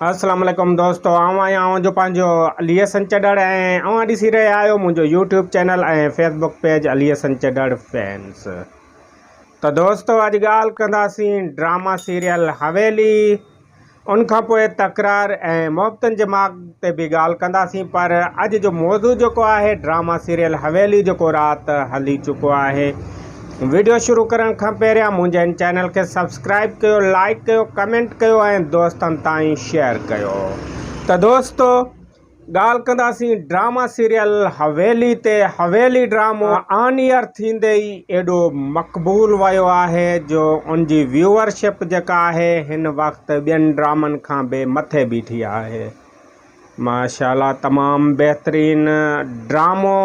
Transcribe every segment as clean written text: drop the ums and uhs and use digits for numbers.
السلام عليڪم دوستو آئون آهيان اوهان جو پنهنجو علي حسن چڍڙ ۽ اوهان ڏسي رهيا آهيو منهنجو YouTube channel ۽ Facebook page Ali Hassan Chadhar fans. ته دوستو اڄ ڳالهه ڪنداسين ڊراما سيريل حويلي، ان کان پوء تڪرار ۽ محبتن جي ماڳ تي به ڳالهه ڪنداسين، پر اڄ جو موضوع جيڪو آهي ڊراما سيريل حويلي جيڪو رات هلي چڪو آهي. وڊيو شروع ڪرڻ کان پهريان منهنجي هن چينل کي سبسڪرائب ڪيو، لائيڪ ڪيو، ڪمينٽ ڪيو ۽ دوستن تائين شيئر ڪيو. ته دوستو ڳالهه ڪنداسين ڊراما سيريل حويلي تي. حويلي ڊرامو آن ايئر ٿيندي ئي ايڏو مقبول ويو آهي جو ان جي ويوئر شپ جيڪا آهي هن وقت ٻين ڊرامن کان به مٿي بيٺي آهي. ماشاءالله تمام بهترين ڊرامو،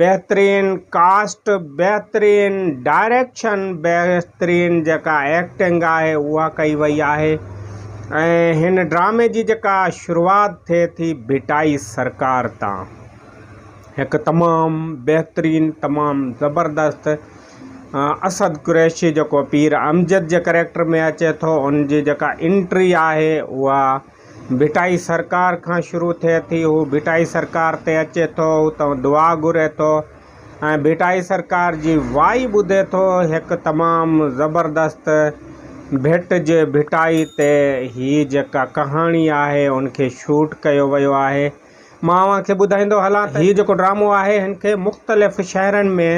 بهترين ڪاسٽ، بهترين ڊائريڪشن، بهترين جيڪا ايڪٽنگ آهي اها ڪئي وئي آهي ۽ هن ڊرامي جي جيڪا شروعات ٿئي ٿي ڀٽائي سرڪار تان هڪ تمام بهترين تمام زبردست اسد قريشي جيڪو پير امجد جي ڪريڪٽر ۾ اچي ٿو ان جي جيڪا انٽري آهي اها ڀٽائي سرڪار کان شروع ٿئي ٿي. هو ڀٽائي سرڪار تي اچي ٿو، اتان دعا گهري ٿو ۽ ڀٽائي سرڪار جي وائي ٻڌي ٿو. هڪ تمام زبردست ڀٽ جي ڀٽائي تي هي جيڪا ڪهاڻي آهي ان کي شوٽ ڪيو ويو آهي. مان اوهان کي ٻڌائيندو هلان ته هي جيڪو ڊرامو آهي هن کي مختلف شهرن ۾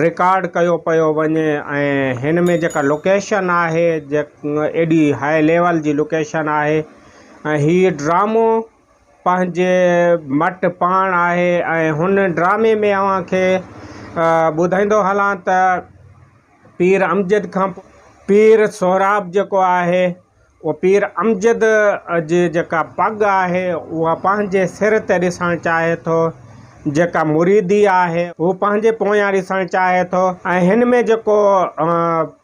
رڪارڊ ڪيو پيو وڃي ۽ هن ۾ جيڪا لوڪيشن آهي ايڏي هاء ليول جي لوڪيشن آهي ۽ هي ڊرامو پنهنجي مٽ پاڻ آهي ۽ هن ڊرامي ۾ اوهان کي ٻڌائيندو هلان ته پير امجد کان پوء پير سهراب جيڪو آهي اهو پير امجد جي جيڪا پڳ آهي اها پنهنجي سر تي ڏسڻ چاهي ٿو، جيڪا مريدي آهي هو پنهنجي پويان ڏسڻ چاهي ٿو ۽ هن ۾ جيڪو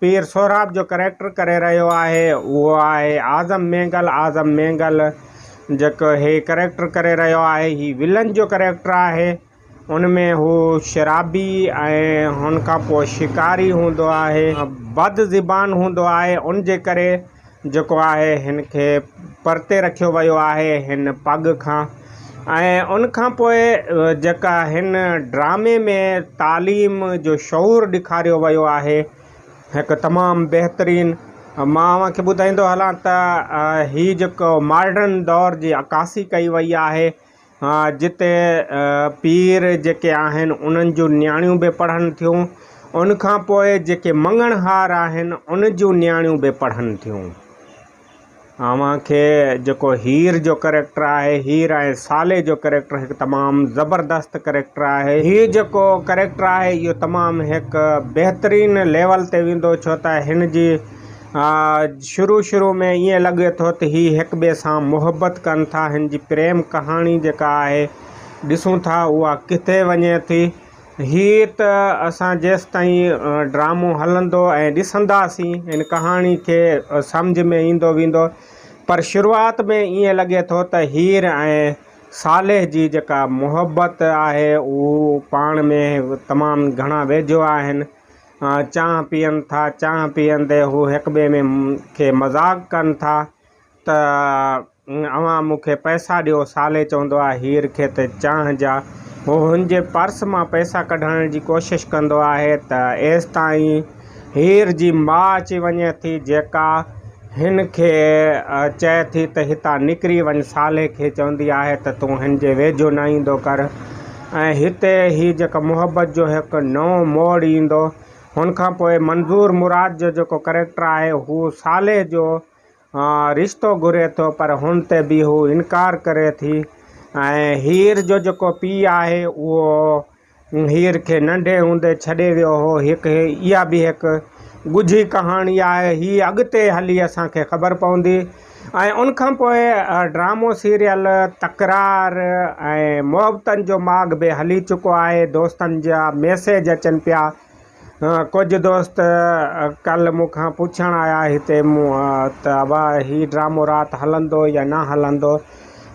پير سهراب جو ڪريڪٽر ڪري رهيو آهي اهو آهي اعظم مينگل، اعظم مينگل جيڪو هي ڪريڪٽر ڪري رهيو آهي هي ولن جو ڪريڪٽر آهي. ان ۾ هو شرابي ۽ هن کان پوء شڪاري هوندو آهي، بد زبان هوندو آهي، ان جي ڪري جيڪو آهي هن کي پرتي رکيو ويو آهي هن پڳ کان ۽ ان کان پوء جيڪا هن ڊرامي ۾ تعليم جو شعور ڏيکاريو ويو آهي هڪ تمام بهترين مان اوهان کي ٻڌائيندو هلان ته هي جيڪو ماڊرن دور جي عڪاسي ڪئي وئي آهي جتي پير جيڪي آهن انهن جون نياڻيون به پڙهن ٿيون ان کان پوء جيڪي مڱڻهار آهن ان جون نياڻيون به پڙهن ٿيون. اوهان کي جيڪو هير جو ڪريڪٽر آهي هير ۽ صالح جو ڪريڪٽر هڪ تمام زبردست ڪريڪٽر آهي. هي جيڪو ڪريڪٽر آهي اهو تمام هڪ بهترين ليول تي ويندو ڇو ته هن جي شروع شروع ۾ ائين لڳي ٿو ته هي هڪ ٻئي سان محبت ڪن ٿا، هن جي پريم ڪهاڻي جيڪا آهي ڏسون ٿا اها ڪٿي وڃي ٿي. هي ته اسان جيستائين ڊرامو هلندو ۽ ڏسنداسين هن ڪهاڻي کي سمجهه ۾ ايندو ويندو پر شروعات ۾ ائين لڳي ٿو ته هير ۽ صالح جي جيڪا محبت آهي هو پاڻ ۾ تمام گهڻا ويجهو آهن. چانهه پيئن ٿا، چانهه پيئندي هو هڪ ٻئي ۾ کي مذاق ڪن ٿا ته اوهان مون کي پئسا ڏيو، صالح چوندو آهي هير کي ته چانهه جا، هو هن جي پرس مان پئسا ڪڍڻ جي ڪوشش ڪندو آهي ته ايستائين هير جي ماء اچي وڃي ٿي جيڪا هن کي چئي ٿي ته هتان نڪري وڃ، صالح کي چوندي آهي ته تون هن جي ويجهو نه ايندو ڪر ۽ هتي هي جيڪا محبت جو هڪ نئون موڙ ايندو. هن کان پوء منظور مراد جو جيڪو ڪريڪٽر آهي هو صالح جو رشتو گهري ٿو پر هن تي به هو انڪار ڪري ٿي ۽ هير جو جيڪو پيء آهي اهو هير کي ننڍي هوندي ڇڏي ويو هو. هڪ اها به هڪ ڳجهي ڪهاڻي آهي. هي اڳتي هلي اسان کي خبر پوندي ۽ ان کان پوء ڊرامو سيريل تڪرار ۽ محبتن جو ماڳ به هلي چڪو آهي. دوستن جا ميسيج اچن پيا. ڪجهه دوست ڪلهه مون کان پڇڻ آيا هتي ته ابا هي ڊرامو رات هلندو يا نه هلندو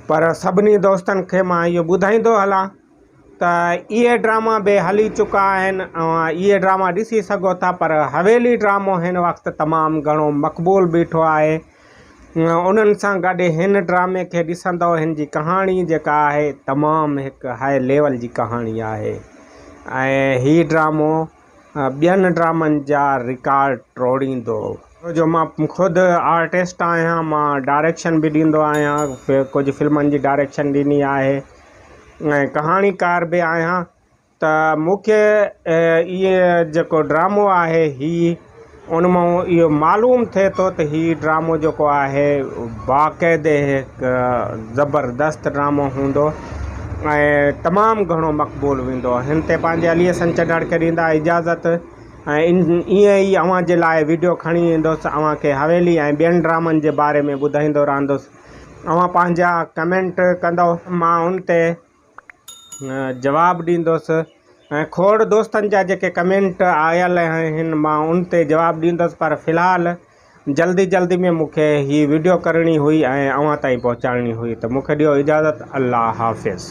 پر سڀني دوستن کي مان اهو ٻڌائيندو هلان ته اهي ڊراما به هلي چڪا آهن اوهان اهي ڊراما ڏسي سگهو ٿا پر حويلي ڊرامو هن وقت تمام گهڻو مقبول بيٺو آهي انهن سان گڏ هن ڊرامي کي ڏسندؤ هن جي ڪهاڻي جيڪا آهي تمام هڪ هاء ليول جي ڪهاڻي آهي ۽ هي ڊرامو ٻين ڊرامن جا رڪارڊ ٽوڙيندو. ڇو جو مان خود آرٽسٽ آهيان مان ڊائريڪشن به ڏيندو آهيان ڪجهه فلمن جي ڊائريڪشن ڏني آهي ۽ ڪهاڻيڪار به آهيان ته مون کي اهي جيڪو ڊرامو آهي هي ان مان اهو معلوم ٿئي ٿو ته هي ڊرامو جيڪو آهي باقاعدي هڪ زبردست ڊرامو هوندو ۽ تمام گهڻو مقبول ويندو هن تي پنهنجي علي حسن چڍڙ کي ڏيندا اجازت ۽ ائين ئي اوهان جي لاء ويڊيو کڻي ايندس اوهان کي حويلي ۽ ٻين ڊرامن جي باري ۾ ٻڌائيندو رهندس اوهان پنهنجا ڪمينٽ ڪندو مان ان تي جواب ڏيندس ۽ کوڙ دوستن جا جيڪي ڪمينٽ آيل آهن مان ان تي جواب ڏيندس پر في الحال جلدي جلدي ۾ مون کي هي وڊيو ڪرڻي هئي ۽ اوهان تائين پهچائڻي هئي ته مون کي ڏيو اجازت الله حافظ.